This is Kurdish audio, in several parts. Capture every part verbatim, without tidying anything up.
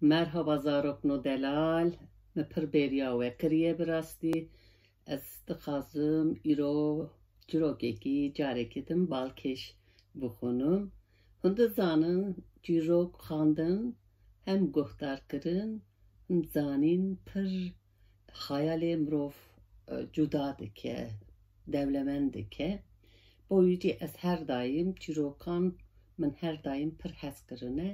Merhaba zarokno delal, min pir bêriya we kiriye bi rastî. Ez dixwazim îro çîrokekî carekê din balkêş bixwînim. Hûn dizanin çîrok xwendin hem guhdarkirin, hem zanîn pir xeyalê mirov, e, cuda dike, dewlemend dike. Bo wî jî ez her daîm çîrokan min her daîm pir hez kirine.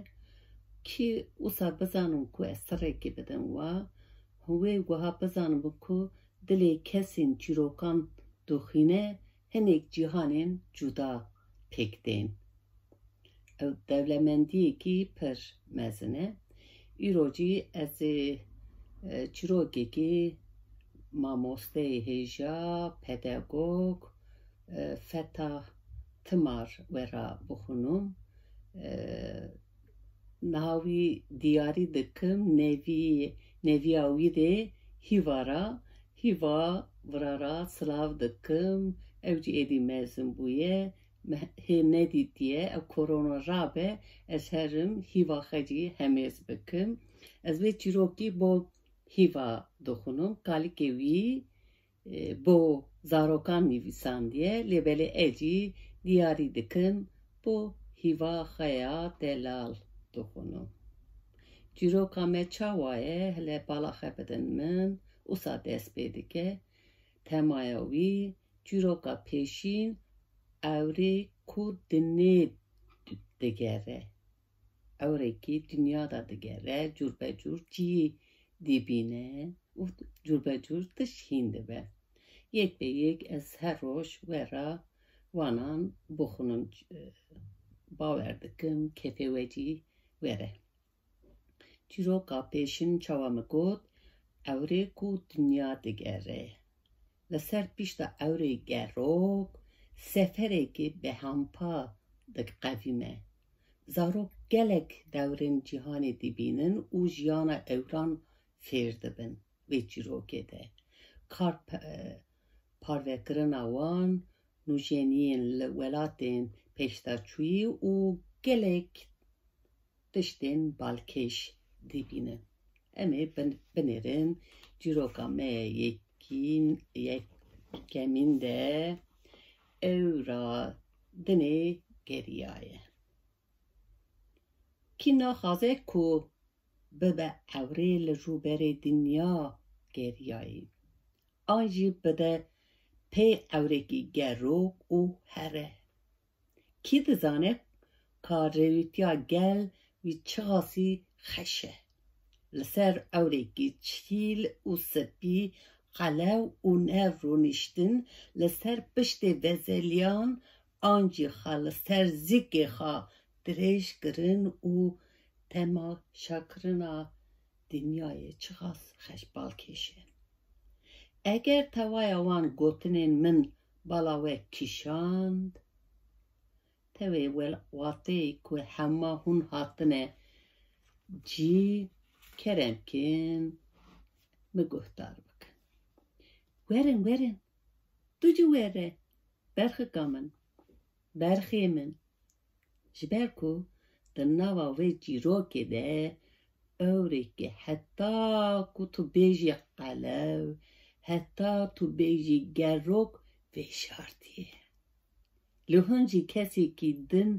Kî wisa bizanin ku ez sirekê bidim wa, hûn wê wiha bizanibin ku dilê kesên çîrokan dixwîne, hinek cîhanên cuda pêk tên. Ew dewlemendiyekî pir mezin e. Îro jî ez ê, e, çîrokekî mamosteyê hêja, pedagog, e, Feta Timar we re bixwînim. E, niha wî diyarî dikim, nevî, neviya wî dê Hîva ra, Hîva vira ra silav dikim, ew jî êdî mezin bûye. Me-, hê nedîtiye, ew korona rabe, ez herim Hîva xwe jî hemêz bikim. Ez vê çîrokî bo Hîva dixwînim, kalikê wî, e, bo zarokan nivîsandiye, lê belê ez jî diyarî dikim, bo Hîva xwe ya delal dixwînim. Çîroka me çawa ye, hele bala xwe bidin min, wisa dest pê dike. Temaya wî, çîroka pêşîn, ewrê ku dinê digere. Ewrekî dinya de digere, cûrbecûr cî dibîne û cûrbecûr tişt hîn dibe. Yek be yek ez her roj we re wanan bixwînim, e, bawer dikim kêfê we jî were. Çîroka pêşîn çawa min got, ewrê ku dinya digere. Li ser pişta ewrê gerok, seferekî bêhempa diqevîme. Zarok gelek dewrên cîhanê dibînin û jiyana ewran fêr dibin vê çîrokê de. Kar pe-, parvekirina wan, nûjeniyên li welatên pêşdaçûyî û gelek tiştên balkêş dibînin. Em ê bin-, binêrin çîroka me yekîn, yekemîn de ewra dinê geriyaye. Kî naxwaze ku bibe ewrê li rûberê dinya geriyayî, an jî bide pê ewrekî gerok û here. Kî dizane ka rêwîtiya gel wî çiqasî xeş e. Li ser ewrekî çîl û spî qelew û nev rûniştin, li ser piştê vezeliyan an jî xwe li ser zikê xwe dirêj kirin û temaşakirina dinyayê çiqas xeş balkêş e. Eger tewaya wan gotinên min bala we kişand, tewê wel-, wateyê ku hema hûn hatine cî, kerem kin, min guhdar bikin. Werin, werin, tu jî were, berxika min, berxê min. Ji ber ku di nava vê çîrokê de ewrekî heta ku tu bêjî qelew, heta tu bêjî gerok veşartiye. Li hûn jî kesekî din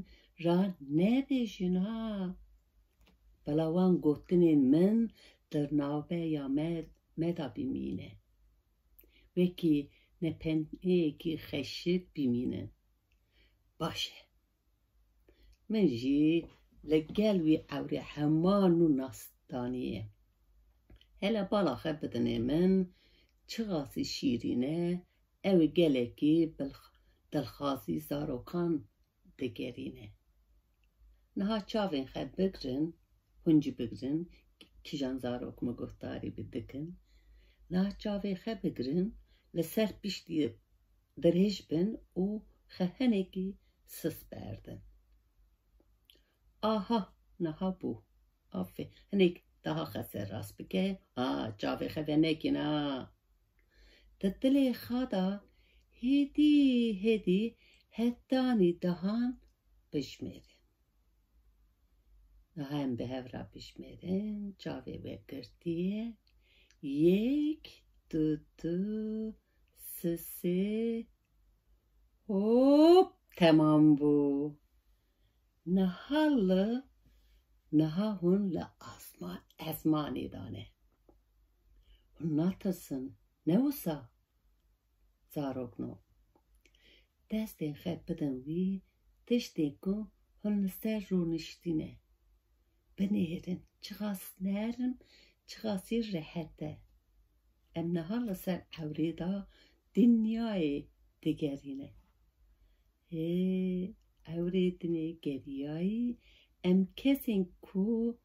ra nebêjin ha. Bila wan gotinên min di navbeya me, me de bimîne. Wekî nepeneyekî xeşik bimînin. Baş e. Min jî li gel wî ewrê hema nû nas daniye. Hele bala xwe bidinê min, çiqasî şîrîn e, ew ê gelekî bilx-, dilxwazî zarokan digerîne. Niha çavên xwe bigirin, hûn jî bigirin, kîjan zarok min guhdarî bi dikin. Niha çavê xwe bigirin, li ser piştî dirêj bin û xwe hinekî sis berdin. Aha, niha bû. Afê, hinek daha xwe serrast bike. Ha, çavê xwe venekîn ha. Di dilê xwe de hêdî hêdî hetanî dehan bijmêrin. Niha em bi hev re bişmêrin, çavê we girtiye. Yek, du, du, sê, sê. Hop, temam bû. Niha li, niha hûn li asma-, ezmanê de ne. Hûn natirsin, ne wisa? Zarokno. Destên xwe bidin wî, tiştên ku hûn li ser rûniştîne. Binêrin, çiqas nerm, çiqasî rehet e. Em niha li ser ewrê de dinyayê digerîne. Hê, ewrê dinê geriyayî, em kesên ku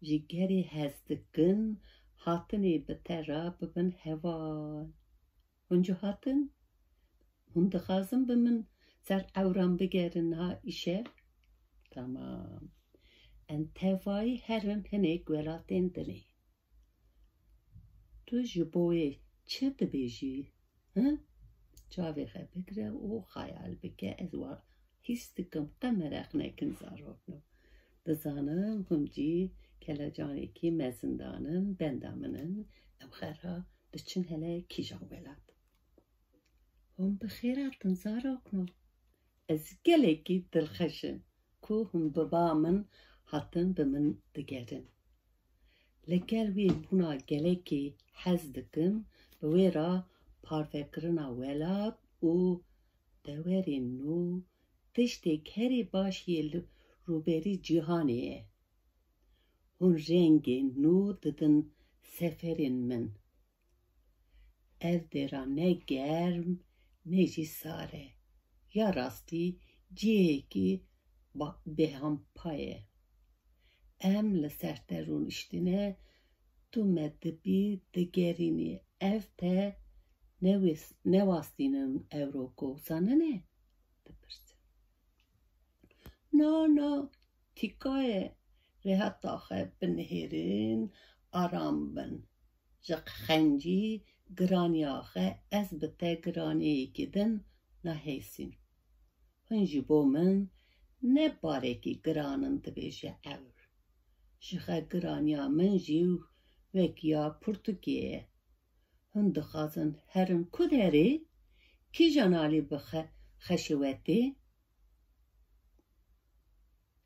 ji gerê hez dikin, hatinê bi te re bibin heval. Hûn jî hatin? Hûn dixwazin bi min ser ewran bigerin ha îşev? Tamam. Em tevayî herin hinek welatên dinê. Tu ji bo wê çi dibêjî? Hi? Çavê xwe bigire û xeyal bike, ez wa hîs dikim, te meraq nekin zarokno. Dizanim hûn jî kelecanekî mezindan in, benda min in, em xera diçin hele kîjan welat. Hûn bi xêr hatin zarokno. Ez gelekî dilxweş im ku hûn bi ba min hatin bi min digerin. Li gel wê bûna gelekî hez dikim, bi wê re parvekirina welat û dewerên nû tiştê herî baş yê li rûberî cîhanê ye. Hûn rengên nû didin seferên min. Ev dêra ne germ, ne jî sar e. Ya rastî cihekî ba-, bêhampa ye. Em li ser te rûniştine, tu me dibî digerînî. Ev te newis-, newastînin ewro ku zanine? Dipirse. Na, na, tîkaye rêheta xwe binihêrin, aram bin. Ji qencî giraniya xwe ez bi te giraniyekî din nahêsîm. Hûn ji bo min ne barekî giran in, dibêje ewr. Ji xwe giraniya min jî wek ya pirtûkê ye. Hûn dixwazin herin ku derê? Kîjan alî bi xe-, xeşewetê?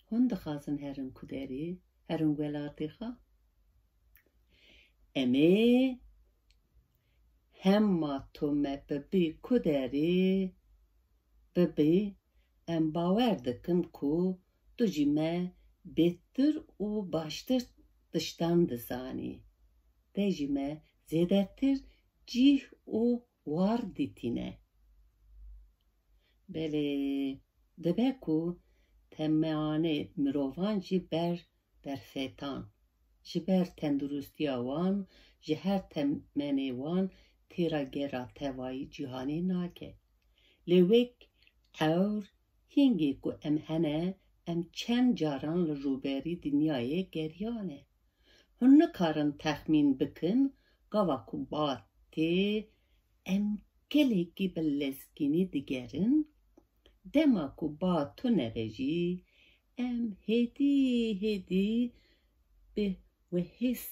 Hûn dixwazin herin ku derê, herin welatê xwe? Em ê hema tu me bibî ku derê bibî, em bawer dikin ku tu jî me bêtir û baştir tiştan dizanî. Te jî me zêdetir cih û war dîtîne. Belê, dibe ku temanê mirovan jî ber derfetan. Ji ber tenduristiya wan, ji her temenê wan têra gera tevayî cîhanê nake. Lê wek ewr hîngê ku em hene, em çend caran li rûberî dinyayê geriyane. Hûn nikarin texmîn bikin, gava ku ba tê, em gelekî bi lezgînî digerin, dema ku ba tune be jî, em hêdî hêdî bi wehîs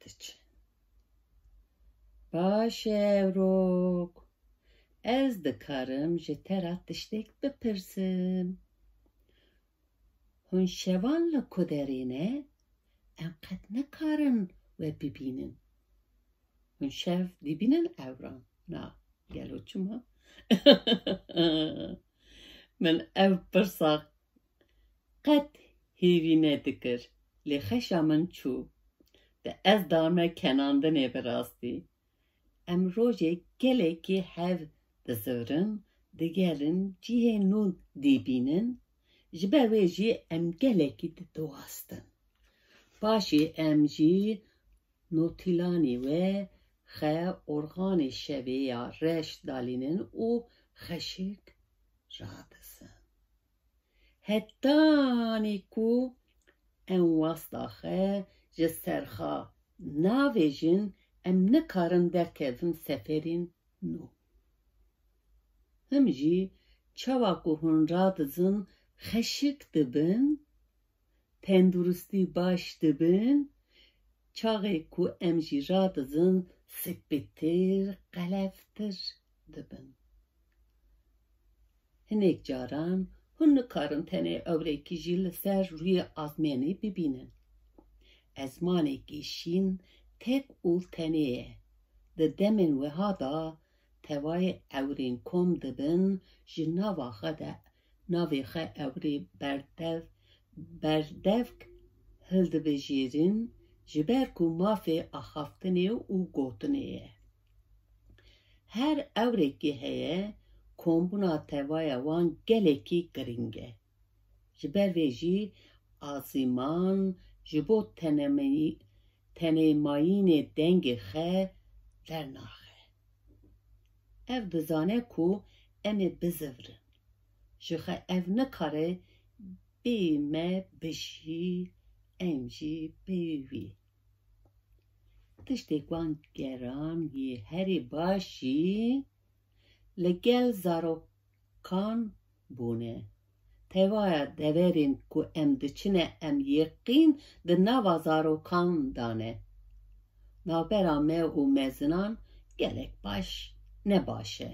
diçin. Baş e, Ewrok, ez dikarim ji te re tiştek bipirsim. Hûn şevan li ku derê ne? Em qet nikarin we bibînin. Hûn şev dibînin ewran? Na, gelo çima? Min ev pirsa qet hêvî nedikir, lê xeşa min çû. Di ez dame kenandinê bi rastî. Em rojê gelekî hev dizivirin, digerin, cihê nû dibînin, ji ber wê jî em gelekî didiwastin. Paşê em jî notîlanê we xe orxanê şevê ya reş dalînin û xeşik radizin. Hetanî ku em wasta xwe ji ser xwe navêjin, em nikarin derkevin seferên nû. Him jî çawa ku hûn radizin xeşik dibin, tenduristî baş dibin, çaxê ku em jî radizin, spîtir, qelevtir dibin. Hinek caran hûn nikarin tenê ewrekî jî li ser rûyê azmênê bibînin. Ezmanekî şîn tek û tenê ye. Di demên wiha de tevayê ewrên kom dibin, ji nava xwe de, navê xwe ewrê berdev, berdevk hildibijêrin, ji ber ku mafê axaftinê û gotinê ye. Her ewrekî heye, kombûna tevaya wan gelekî giring e. Ji ber vê jî azîman ji bo tenemeyî-, tenêmayînê dengê xwe dernaxe. Ev dizane ku em ê bizivirin. Ji xwe ev nikare bêyî me bijî, em jî bêyî wî. Tiştê wan geran yê herî baş jî li gel zarokan bûne. Tevaya deverên ku em diçine, em yê qîn di nava zarokan de ne. Navbera me û mezinan gelek baş ne baş e.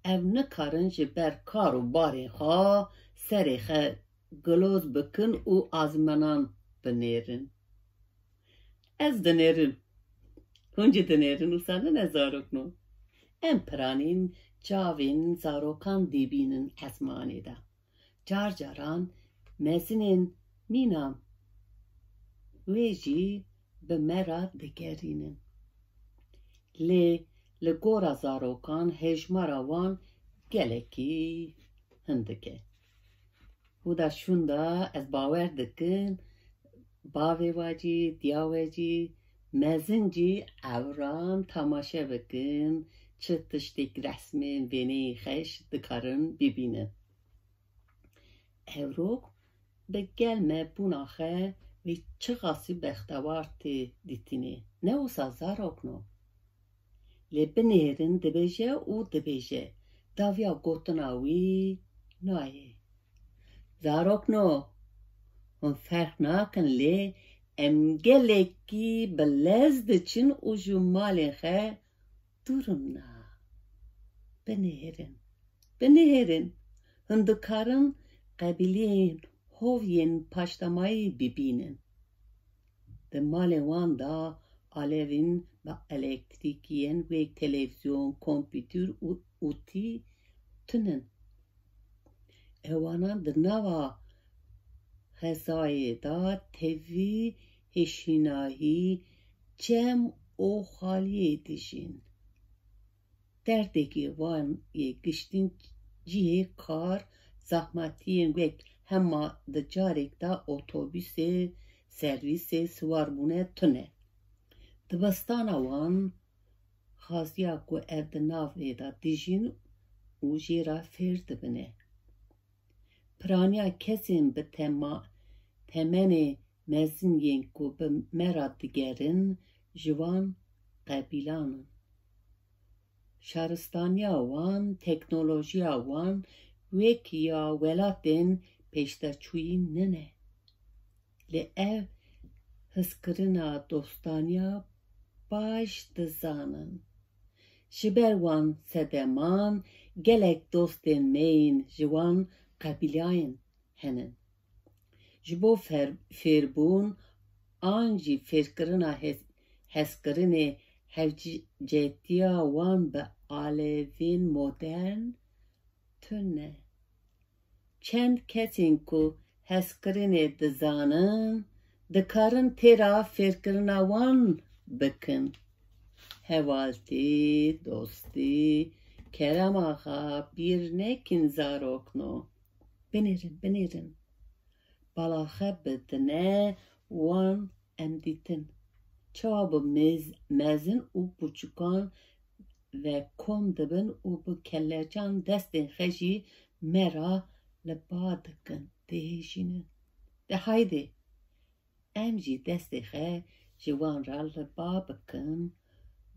Ev nikarin ji ber kar û barên xwe serê xwe giloz bikin û azmanan binêrin. Ez dinêrim. Hûn jî dinêrin, wisa ne zarokno. Em piranîn çavên zarokan dibînin ezmanê de. Car caran mezinên mîna wê jî bi me re digerînin. Lê li gora zarokan hejmara wan gelekî hindik e. Huda şûnda ez bawer dikim, bavê we jî, diya we jî, mezin jî ewran temaşe bikin, çi tiştek resmên wêneyê xweş dikarin bibînin. Ewrok bi gel me bûna xwe wê çiqasî bextewar tê dîtinê. Ne wisa zarokno. Lê binêrin dibêje û dibêje, dawiya gotina wî nayê. Zarokno, hûn ferq nakin lê em gelekî bi lez diçin û ji malên xwe dûr in na. Binêrin, binêrin. Hûn dikarin qebîleyên hov yên paşdamayî bibînin. Di malên wan de alevên bi elektrîkî yên wek televîzyon, kompûter û, û tî tune ne. Ewana di nava xezayê de tevî hêşînahî, çem û xaliyê dijîn. Derdekî wan yê giştin cihê kar, zehmetiyên wek hema di carek de otobusê, servîsê, siwarbûne tune. Dibistana wan xaziya ku ev di navê de dijîn û jê re fêr dibine. Piraniya kesên bi tema-, temenê mezin yên ku bi me re digerin, ji wan qebîlan in. Şaristaniya wan, teknolojiya wan wek ya welatên pêşdeçûyî nine. Lê ev hizkirina dostaniya baş dizanin. Ji ber wan sedeman gelek dostên me yên ji wan qebîlayên hene. Ji bo fer-, fêrbûn an jî fêrkirina hes-, hezkirinê hevcetiya wan bi alevên modern tune. Çend kesên ku hezkirinê dizanin, dikarin têra fêrkirina wan bikin. Hevaltî, dostî, kerema xwe bîr nekin zarokno. Binêrin, binêrin. Balaxe bidine wan em dîtin. Çawa bi mêz-, mezin û buçukan ve kom dibin û bi kelecan destên xwe jî me re li ba dikin, dihêjînin. De haydê, em jî destê xwe ji wan re li ba bikin,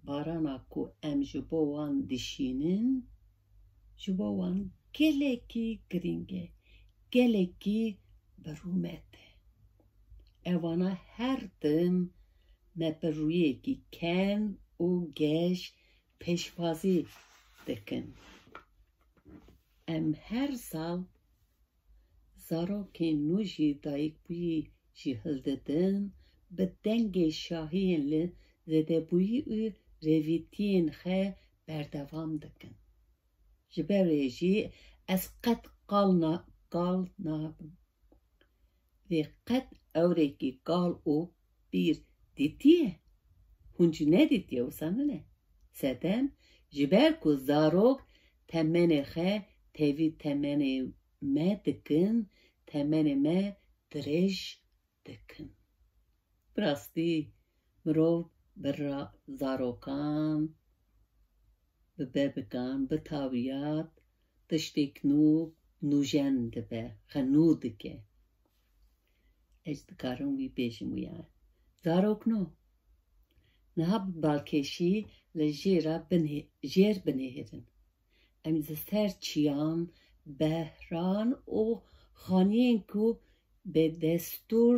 barana ku em ji bo wan dişînin, ji bo wan gelekî giring e, gelekî bi rûmet e. Evana her tim me bi rûyekî kern û geş pêşwazî dikin. Em her sal zarokên nû jî dayikbûyî jî hildidin, bi dengê şahiyên li zêdebûyî û rêvîtiyên xwe berdewam dikin. Ji ber wê jî ez qet qal na-, qal nabim. Vê qet ewrekî qal û pîr dîtiye? Hûn jî nedîtiye, wisa nine? Sedem, ji ber ku zarok temenê xwe tevî temenê me dikin, temenê me dirêj dikin. Bi rastî mirov bi ra-, zarokan, bi bebikan, bi tawiyat tiştek nû nûjen dibe, xwe nû dike. Ez dikarim wî bêjim wiya. Zarokno, niha bi balkêşî li jêra binê-, jêr binêrin. Em ji ser çiyan, behran û xaniyên ku bi destûr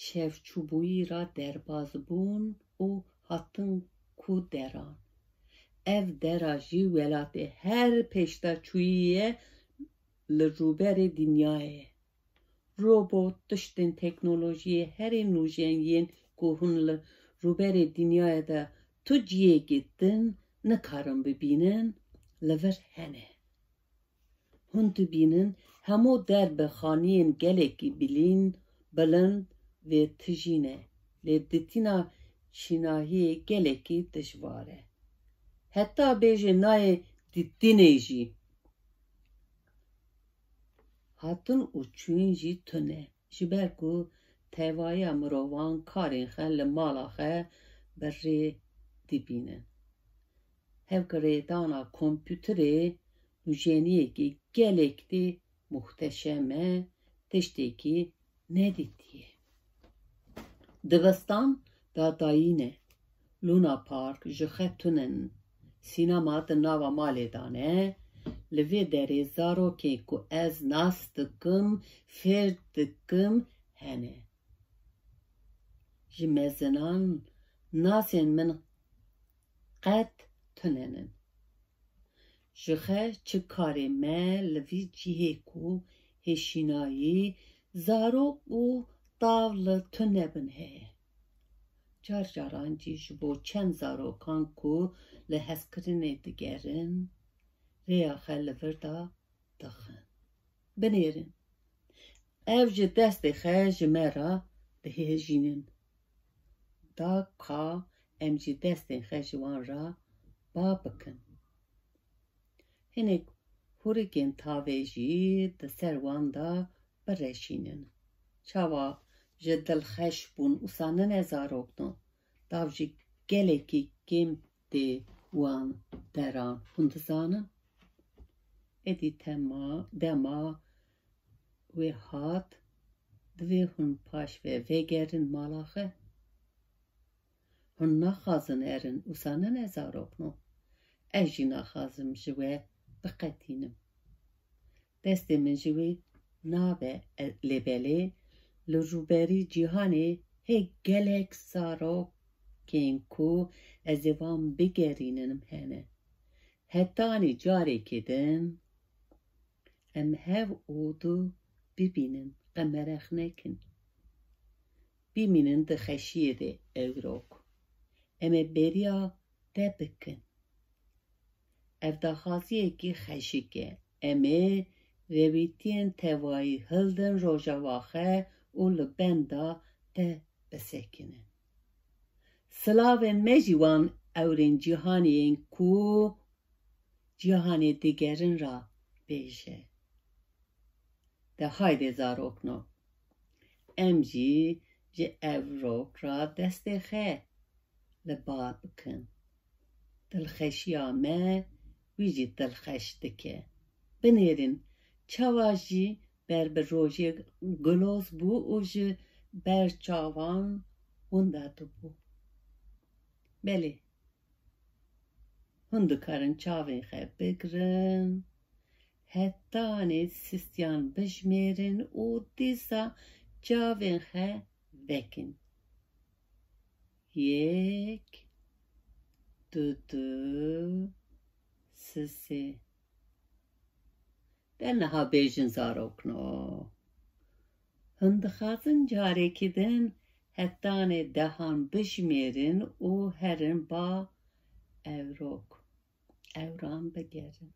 şevçûbûyî re derbaz bûn û hatin ku deran. Ev dera jî welatê her pêşdaçûyî ye li rûberê dinyayê. Robot, tiştên teknolojiyê herî nûjen yên ku hûn li rûberê dinyayê de tu cihekî din nikarin bibînin, li vir hene. Hûn dibînin hemû der bi xaniyên gelekî bilîn, bilind vê tijî ne, lê ditîna şînahiyê gelekî dijwar e. Heta bêje nayê ditînê jî. Hatin û çûyîn jî tune, ji ber ku tevahiya mirovan karên xwe li mala xwe bi rê dibînin. Hevgirêdana kompûterê nûjeniyekî gelek tê muhteşem e, tiştekî nedîtiye. Divistan dadayî ne. Luna Park ji xwe tune ne. Sînema di nava malê de ne. Li vê derê zarokên ku ez nas dikim, fêr dikim hene. Ji mezinan nasên min qet tune nin. Ji xwe çi karê me li vî cihê ku hêşînayî, zarok û tav li tune bin heye. Car caran jî ji bo çend zarokan ku li hezkirinê digerin, rêya xwe li vir de dixin. Binêrin. Ev ji destê xwe ji me re dihêjînin. Da ka em jî destên xwe ji wan re ba bikin. Hinek hûrikên tavê jî di ser wan de bireşînin. Çawa ji dilxweş bûn, wisa nine zarokno? Dav jî gelekî kêm tê wan deran. Hûn dizanin? Êdî tema, dema wê hat, divê hûn paş ve vegerin mala xwe. Hûn naxwazin erin, wisa nine zarokno? Ez jî naxwazim ji we biqetînim. Destê min ji wê nabe, e, lê belê li rûberî cîhanê hê gelek zarokên ku ez ê wan bigerînim hene. Hetanî carekê din em hev û du bibînin, qe mereq nekin. Bimînin di xeşiyê de ewrok. Em ê beriya te bikin. Ev daxwaziyekî xeşik e. Em ê rêwîtiyên tevayî hildin rojeva xwe û li benda te bisekinin. Silavên me jî wan ewrên cîhanê yên ku cîhanê digerin ra bêje. De haydê zarokno. Em jî ji evrok ra destê xwe li ba bikin. Dilxweşiya me wî jî dilxweş dike. Binêrin, çawa jî ber bi rojê giloz bû û ji ber çavan winda dibû. Belê, hûn dikarin çavên xwe bigirin, hetanê sistiyan bijmêrin û dîsa çavên xwe vekin. Yek, du, du, sisê. De niha bêjin zarokno. Hûn dixwazin carekî din hetanê dehan bijimêrin û herin ba ewrok, ewran bigerin.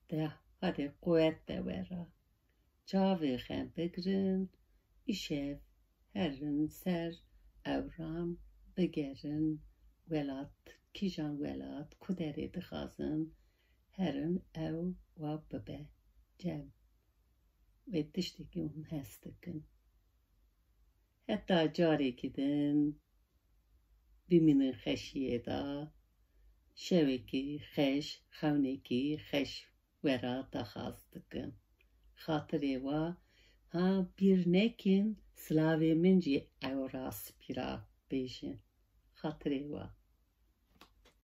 De hadê quwet de wera. Çavê xem bigirin, îşev herin ser ewran bigerin welat, kîjan welat, ku derê dixwazin herin ew wa bibe cem. Wê tiştekî hûn hez dikin. Heta carekî din bimînin xeşiyê de, şevekî xeş, xewnekî xeş wera daxwaz dikim. Xatirê wa, ha bîr nekin, silavê min jî ew rast pîra bêjin. Xatirê wa.